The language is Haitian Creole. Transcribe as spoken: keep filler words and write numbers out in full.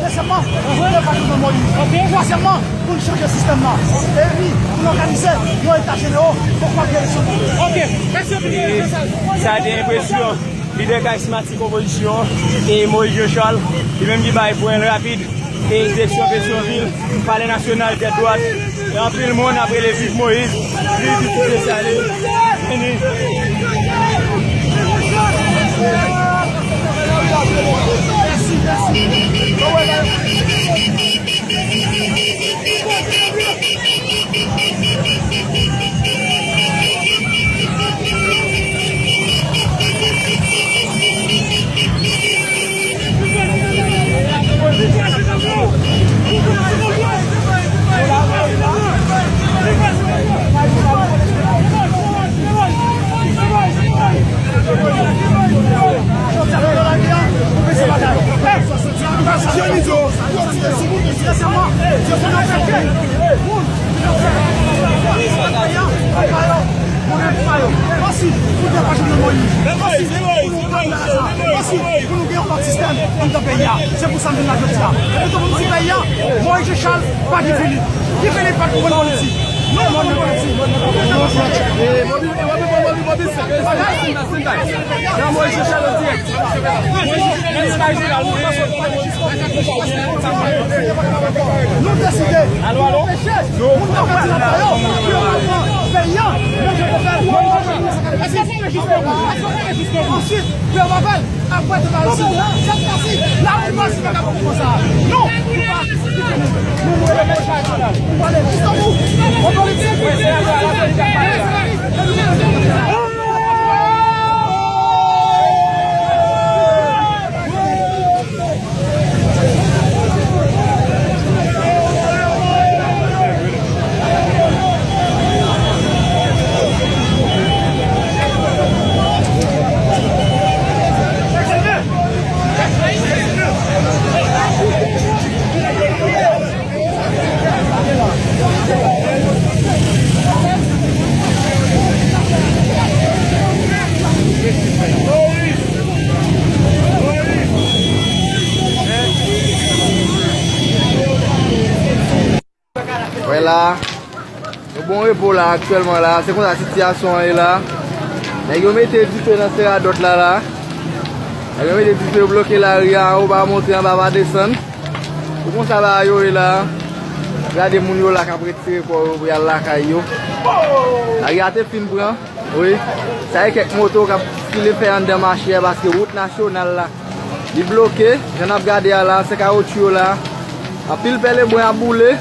Dezyèmman, pou nou pa tounen Moyiz. Twazyèmman, pou n chanje sistèm nan. Epi, pou n òganize yon eta jenero pou k pa gen eleksyon. Ok, mèsi anpil. Sa te enpresyon lidè karismatik opozisyon, e Moïse Jean Charles, li menm ki bay pwen rapid, e direksyon Petyonvil, Palè Nasyonal, tèt dwat, e anpil moun ap rele viv Moïse, viv Titi Desalin. Vini. Pou nou gen yon lòt sistèm anndan peyi a. Se pou sa m vin la jodi a. E pou tou moun di peyi a, Moïse Jean Charles pa Guy Philippe. Guy Philippe pa t konprann politik. Nou konprann politik. Nan Moïse Jean Charles dirèk. Nou deside pou nou anpeche moun nan pati nan yo pou yo konprann peyi a. Èske se enjistis? Ansuit, pou yo pa fè l. Apre tout sa, sèt fwa si, la pou pase nan kòmansman sa. Non, nou pa, nou rele Moïse Jean Charles. Nou pale jistan bout. An politik. Wè la, nou bon repo la aktyèlman la, se konsa sitiyasyon an ye la. Nèg yo mete dife nan Seradòt la la. Nèg yo mete dife, yo bloke lari a, anwo pa monte, anba pa desann. Se konsa bagay yo ye la. Gade moun yo la k ap retire kò yo pou y al lakay yo. Lari a te fin pran. Wi, sa e kèk moto k ap file fè anndan mache a, paske wout nasyonal la, li bloke. Jan n ap gade a la, se kawotchou yo la. Anpil pèlebwen ap boule.